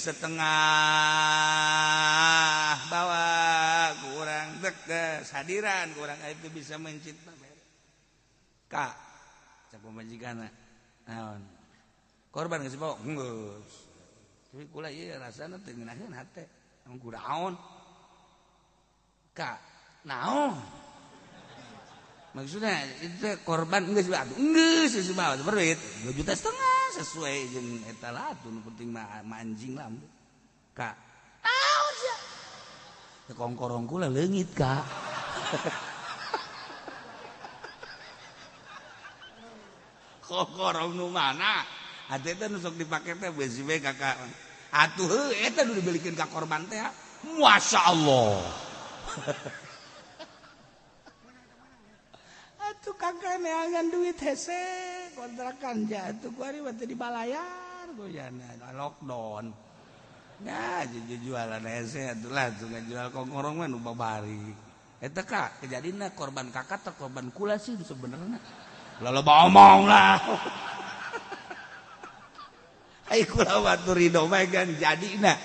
Bawa kurang tegas hadiran kurang itu bisa mencit kak. Cak pamajikanna. Naon? Korban geus bawa geus. Tapi kula ieu rasana teu ngeunaheun hate. Emang kudaon? Kak, naon? Maksudnya itu korban geus bawa, geus bawa berduit 2,5 juta sesuai jeung eta lah atuh nu penting mah anjing lah. Kak, naon sia? Kongkorong kula leungit, Kak. Kongkorong nu mana? Atuh eta nu sok dipake teh beusi we kakak. Atuh heuh eta nu dibelikeun ka korban teh. Masyaallah. Atuh kakak neangan duit hese kontrakan jatuh kuari waktu dibalayar goyana lockdown. Nah, jadi jualan hese atuh lah tuh ngajual kongkorong mah nu babari. Eta kak kejadina korban kakak atau korban kula sih sebenarnya. Loba omong lah. Ai kula batu ridho mah kan jadina.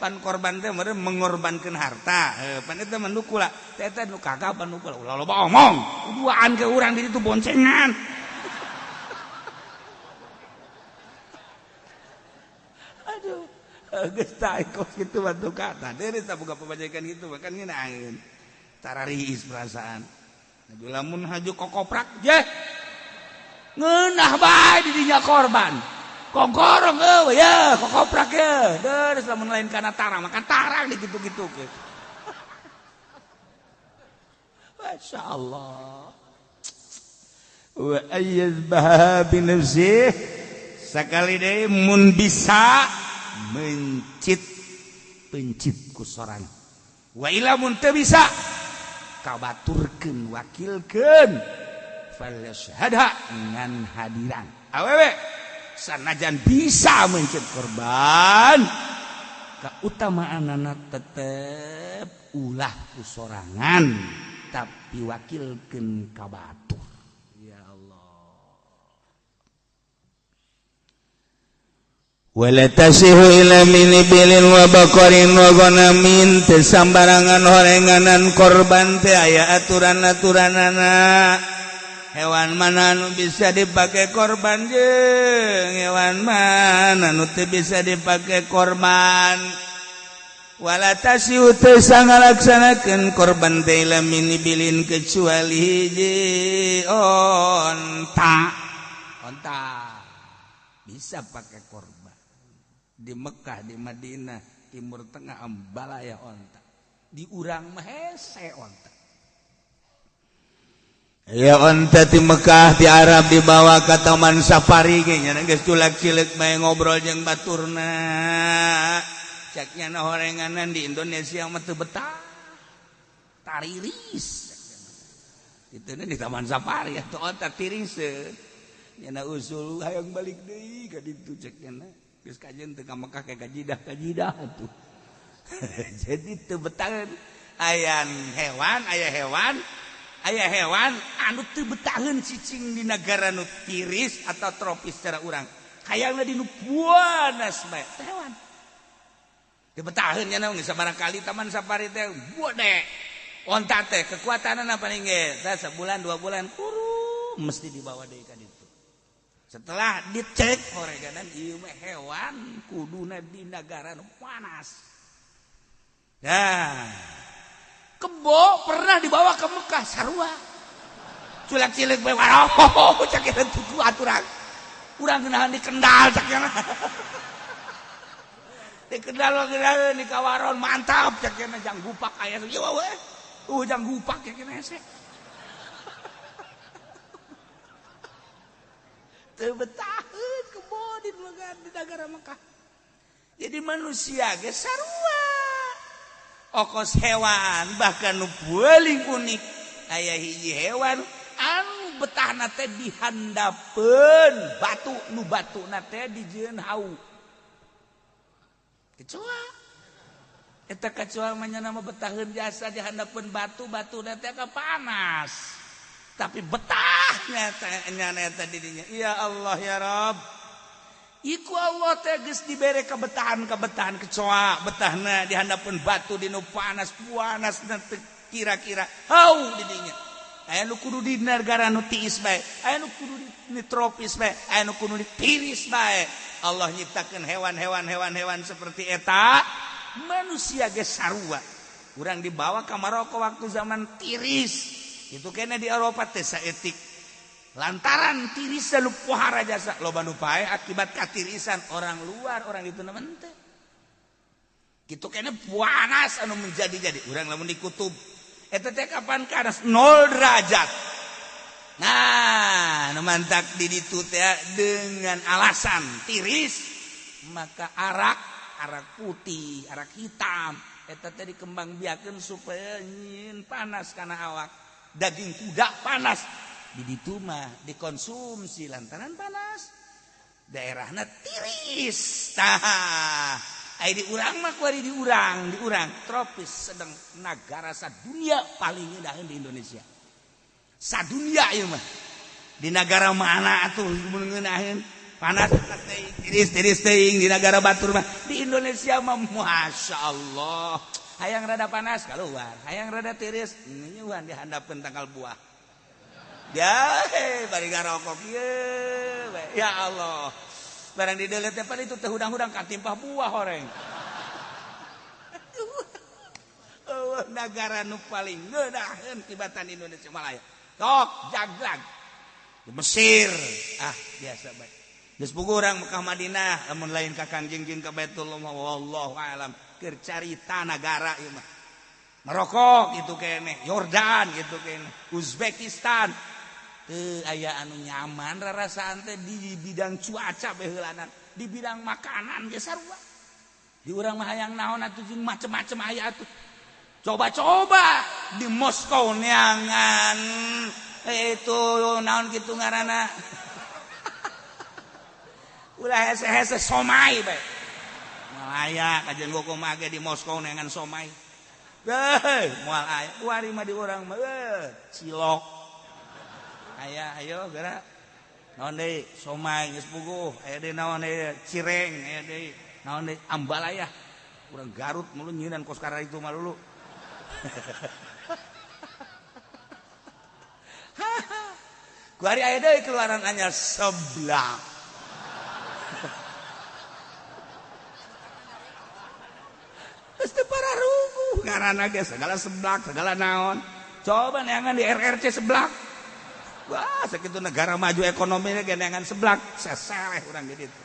Pan korban teh meureun mengorbankeun harta. Pan eta mah nu kula, teh eta nu kakak pan nu kula. Ulah loba omong. Duaan ke urang di ditu boncengan. Aduh, geus tah kos kitu batu kata. Deui saboga pamajikan kitu mah kan ngeunaheun. Tarariis perasaan. Aju lamun haju kokoprak je. Ngeunah bae di dinya korban. Kongkorong eueuh ya, kokoprak ye. Deus lamun lain kana tarang, makan tarang di kitu-kitu ke. Masya Allah. Wa ayyazbaha bi nafsih. Sakali deui mun bisa mencit pencit ku sorang. Wa ila mun teu bisa kabaturkeun wakilkeun falyashhadha ngan hadiran. Awewe sanajan bisa mencit korban keutamaanana tetep ulah ku sorangan tapi wakilkeun ka batur. Ya Allah. Wala tasihu ila min ibilin wa baqarin wa ghanamin teu sambarangan horenganan korban teh aya aturan-aturanana. Hewan mana nu bisa dipakai korban jeung hewan mana nu teu bisa dipakai korban. Wala tasiu teu sangalaksanakeun korban teh lamin ibilin kecuali hiji onta. Onta bisa pakai korban. Di Mekah, di Madinah, Timur Tengah ambalaya onta. Di urang mah hese onta. Ya onta di Mekah di Arab dibawa ke taman safari ge nya geus culak cileuk bae ngobrol jeung baturna. Cek nya horenganan di Indonesia mah teu betah. Tariris. Itu di taman safari atuh onta tiris. Nya usul hayang balik deui ka ditu cek nya. Geus kajeun teu ka Mekah ka Jidah atuh. Jadi teu betah aya hewan, aya hewan aya hewan anu teu betaheun cicing di negara nu tiris atau tropis secara urang. Hayangna di nu panas bae teh hewan. Teu betaheun nya naon sabaraha kali taman safari teh bode. Onta teh kekuatanna paling ge tah sabulan 2 bulan kuru mesti dibawa deui ka ditu. Setelah dicek horeganan ieu mah hewan kuduna di negara nu panas. Nah, kebo pernah dibawa ke Mekah sarua. Culak cilik bae waroh cak eta tuku aturan. Urang geunahan di Kendal cak nya. Dikenal-kenal di kawaron mantap cek kena jang gupak aya ieu we. Jang gupak cek kena hese. Teu betaheun kebon di negara Mekah. Jadi manusia ge sarua. Okos hewan bahkan nu paling unik aya hiji hewan anu betahna teh dihandapeun batu nu batuna teh dijieun hau. Kecoa. Eta kecoa mah nya nama betaheun jasa dihandapeun batu, batuna teh ka panas. Tapi betahnya nya eta di dinya. Ya Allah ya Rabb. Iku Allah teh geus dibere kebetahan-kebetahan kecoa betahna dihandapeun batu dinu panas panas kira-kira hau di dinya. Aya nu kudu di negara nu tiis bae, aya nu kudu di tropis bae, aya nu kudu di tiris bae. Allah nyiptakeun hewan-hewan hewan-hewan seperti eta, manusia ge sarua. Urang dibawa ka Maroko waktu zaman tiris. Itu kena di Eropa teh saeutik. Lantaran tiris lu pohara jasa loba nu pae akibat katirisan orang luar orang itu na teh. Kitu kena panas anu menjadi-jadi urang lamun di kutub eta teh kapan kanas 0 derajat. Nah, nu mantak di ditu teh dengan alasan tiris maka arak arak putih, arak hitam eta teh dikembangbiakeun supaya nyieun panas kana awak. Daging kuda panas di ditu mah dikonsumsi lantaran panas. Daerahna tiris. Tah, ai di urang mah kuari di urang tropis sedang nagara sadunia paling ngeunaheun di Indonesia. Sadunia ieu mah. Di nagara mana atuh mun ngeunaheun panas teuing tiris teuing di nagara batur mah. Di Indonesia mah masyaallah. Hayang rada panas keluar, hayang rada tiris nyuhan dihandapeun tangkal buah. Ya, bari ngarokok ieu. Ya Allah. Barang di deuleut teh itu teh hudang-hudang katimpah buah horeng. Eueuh nagara nu paling ngeunaheun tibatan Indonesia Malaya. Tok jaglag. Di Mesir, ah biasa bae. Geus puguh urang Mekah Madinah lamun lain ka Kangjeng jeung ka Baitullah wallahu alam keur carita nagara ieu mah. Maroko gitu keneh, Yordan gitu keneh, Uzbekistan. Teu aya anu nyaman rarasaan teh di bidang cuaca baheulanan, di bidang makanan ge sarua. Di urang mah hayang naon atuh jeung macem-macem aya atuh. Coba-coba di Moskow neangan itu naon kitu ngaranna. Ulah hese-hese somai bae. Malaya kajian gua kumaha ge di Moskow neangan somai. Heuh, moal aya. Kuari mah di urang mah cilok. Aya ayo geura. Naon deui? Somai geus puguh, aya deui naon deui? Cireng, aya deui. Naon deui? Ambalaya. Urang Garut mulu nyieun kos kara itu mah lulu. Kuari aya deui keluaran anyar seblak. Geus teu pararuguh ngaranna ge segala seblak, segala naon. Coba neangan di RRC seblak. Wah, sakitu negara maju ekonominya ge neangan seblak, seseleh urang di ditu.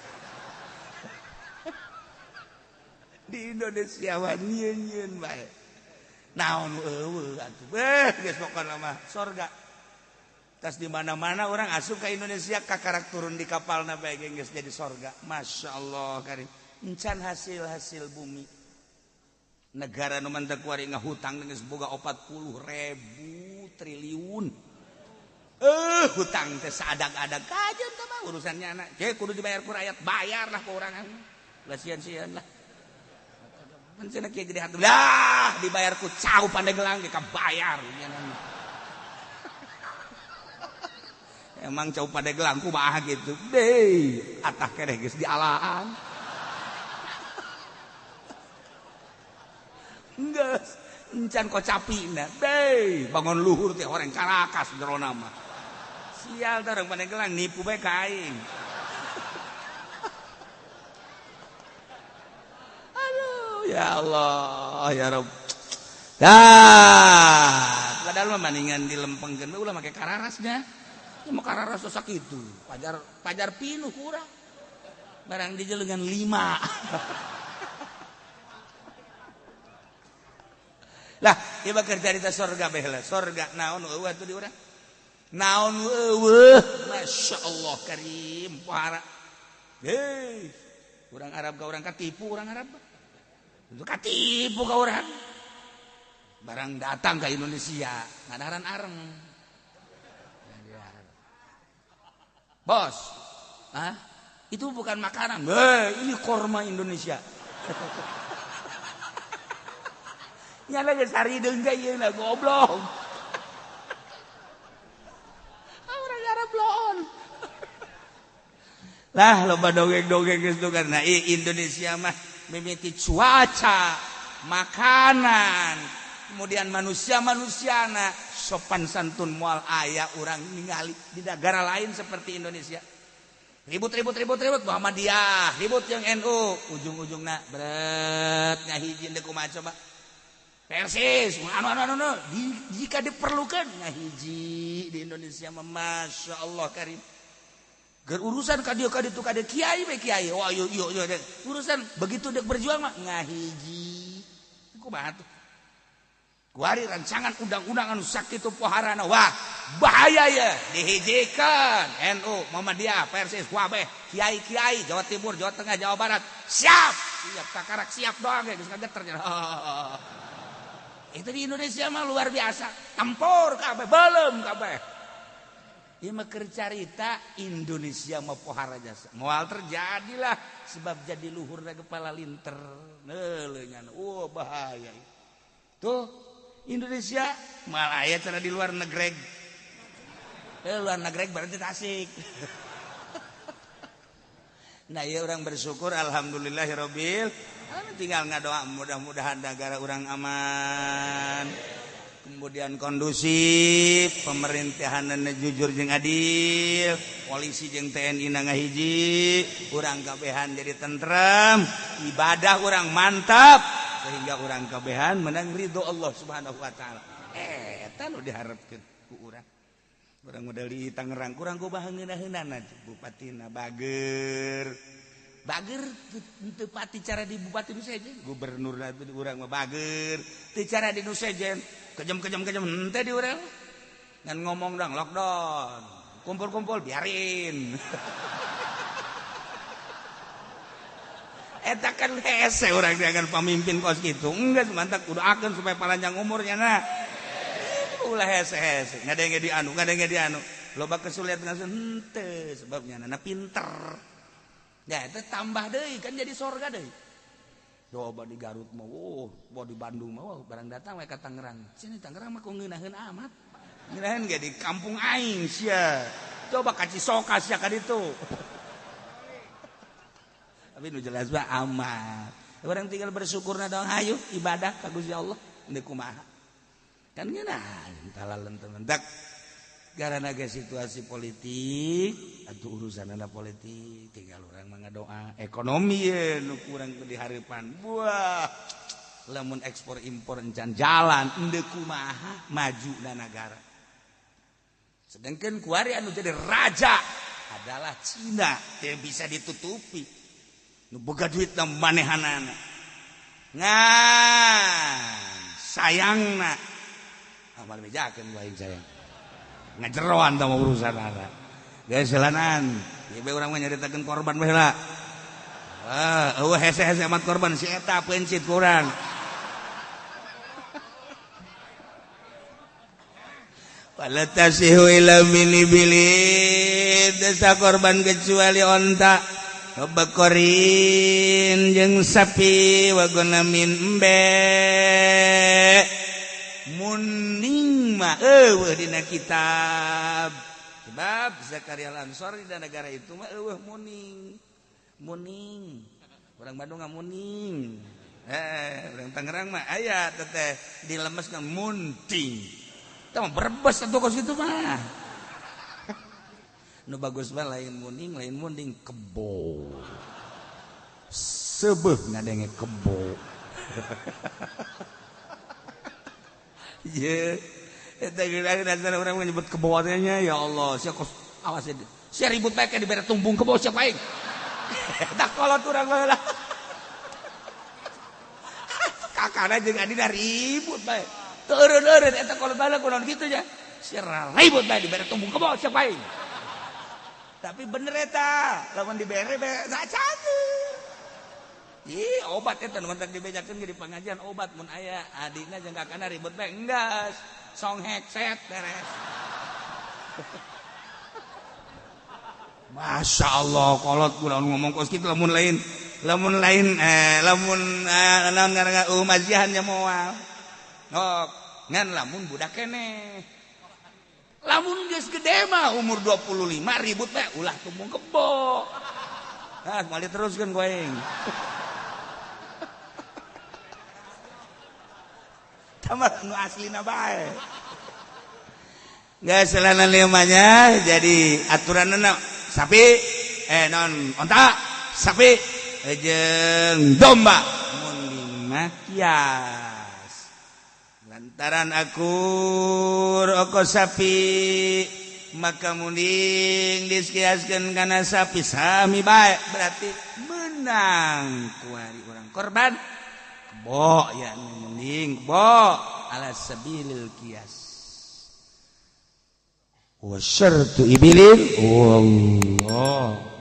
Di Indonesia mah nyieun-nyieun bae. Naon eueuh atuh. Beuh geus pokona mah sorga. Tas di mana-mana orang asup ka Indonesia kakarak turun di kapalna bae ge geus jadi sorga. Masyaallah karim. Encan hasil-hasil bumi. Negara nu mantak kuari ngahutang geus boga 40.000 triliun. Hutang teh sadag-adag kajeun teh mah urusannya anak. Ke kudu dibayar ku rakyat, bayarlah ku urang. Lah sieun-sieun lah. Mun cenah kieu gede hati. Lah dibayar ku cau Pandeglang ge kabayar. Emang cau Pandeglang kumaha kitu. Deui, atah keneh geus dialaan. Geus encan kocapina deui bangun luhur teh horeng Karakas jerona mah. Sial teh urang Pandeglang nipu bae ka aing. Aduh ya Allah ya Rabb. Dah, padahal mah maningan dilempengkeun we ulah make kararasnya. Ya mah kararas sok kitu. Pajar pajar pinuh kurang. Barang dijelengan 5. Lah, ieu mah keur carita sorga bae lah. Sorga naon eueuh atuh di urang? Naon eueuh? Masya Allah karim pohara. Hei, urang Arab ka urang katipu urang Arab. Itu katipu ka urang. Barang datang ke Indonesia, ngadaharan areng. Bos, ah, itu bukan makanan. Hei, ini korma Indonesia. Nyala geus harideung ka ieu lah goblok. Urang Arab loon. Lah loba dongeng-dongeng geus tuh karena Indonesia mah mimiti cuaca, makanan, kemudian manusia-manusiana sopan santun moal aya urang ningali di negara lain seperti Indonesia. Ribut-ribut-ribut-ribut Muhammadiyah, ribut yang NU, ujung-ujungna berat ngahijin deui kumaha coba. Persis, anu. Jika diperlukan ngahiji di Indonesia mah Masya Allah karim. Ger urusan ka dieu ka ditu ka dieu kiai we kiai. Wah yo yo yo urusan begitu dek berjuang mah ngahiji. Kumaha tuh? Kuari rancangan undang-undang anu sakitu poharana wah bahaya ya dihijikan NU Muhammadiyah Persis kabeh kiai-kiai Jawa Timur, Jawa Tengah, Jawa Barat siap siap kakarak siap doang geus kageter. Itu di Indonesia mah luar biasa tempur kabeh belum kabeh. Ieu mah keur carita Indonesia mah pohara jasa moal terjadilah sebab jadi luhurna kepala linter neuleuh oh bahaya tuh Indonesia malah aya cara di luar negeri. Luar negeri berarti Tasik. Nah ya orang bersyukur alhamdulillahirabbil alamin tinggal ngadoa mudah-mudahan negara orang aman. Kemudian kondusif, pemerintahan jujur jeung adil, polisi jeung TNI na ngahiji, urang kabehan jadi tentrem, ibadah urang mantap sehingga urang kabehan menang ridho Allah Subhanahu wa taala. Eta nu diharapkeun ku urang. Urang model di Tangerang kurang kumaha ngeunaheunana bupatina bager. Bager teu pati cara di bupati nu sejen, gubernurna urang mah bager, teu cara di nu sejen, kejam-kejam-kejam henteu di urang. Ngan ngomong dong lockdown, kumpul-kumpul biarin. Eta kan hese urang dengan pamimpin kos kitu. Enggeus mantak kudu akeun supaya panjang umurnya nah. Ulah hese-hese, ngadenge di anu, ngadenge di anu. Loba kesulitan ngasun henteu sebabnya nana pinter. Ya itu tambah deui kan jadi sorga deui. Coba di Garut mah, oh, di Bandung mah, oh, barang datang we ka Tangerang. Sini Tangerang mah kok ngeunaheun amat. Ngeunaheun ge di kampung aing sia. Coba ka Cisoka sia ka ditu. Tapi nu jelas mah aman. Orang tinggal bersyukurna dong hayu ibadah ka Gusti Allah deui kumaha. Kan ngeunah talalen teman. Karena ge situasi politik atau urusan anak politik tinggal orang mengadoa ekonomi ye nu kurang dihareupan buah lamun ekspor impor encan jalan endeu kumaha maju na negara sedangkan kuari anu jadi raja adalah Cina teu bisa ditutupi nu boga duitna manehanana ngan sayangna amal bejakeun ku aing sayang ngajeroan tah urusan anak geus selanan ieu urang mah nyaritakeun korban bae lah. Ah, eueuh hese-hese amat korban si eta pencit kurang. Wala tasihu ila mili-bili desa korban kecuali onta bekorin jeung sapi wagonamin embe muning mah eueuh dina kitab sebab Zakaria Al-Ansori di negara itu mah eueuh muning muning orang Bandung mah muning orang Tangerang mah aya teteh dilemesna munting tah mah berbes atuh kos kitu mah nu bagus mah lain muning lain munding kebo seubeuh ngadenge kebo. Ye, eta geus dasar urang menyebut kebawanya ya Allah, sia kos awas sia ribut bae dibere tumbung kebo sia aing. Eta kolot urang baheula. Kakana jeung adina ribut bae. Teu eureun-eureun eta kolot baheula kunaon kitu nya. Sia ribut bae dibere tumbung kebo siapa aing. Tapi bener eta, lamun dibere bae sacageun. Ih, obat eta nu mantak dibejakeun ge di pengajian obat mun aya adina jeung kakana ribut bae enggas. Songhek set beres. Masya Allah kolot kurang ngomong kos kitu lamun lain lamun naon ngaranna umazihan nya moal. Oh, ngan lamun budak keneh. Lamun geus gede mah umur 25 ribut bae ulah tumbung kebo. Nah, moal diteruskeun ku aing. Tambah nu aslina bae. Geus selana limanya jadi aturanna sapi non onta sapi jeung domba mun dimakias lantaran akur oko sapi maka munding diskiaskeun kana sapi sami bae berarti menang kuari urang korban kebo ya munding kebo ala sabilil kias wa syartu ibilin wallah.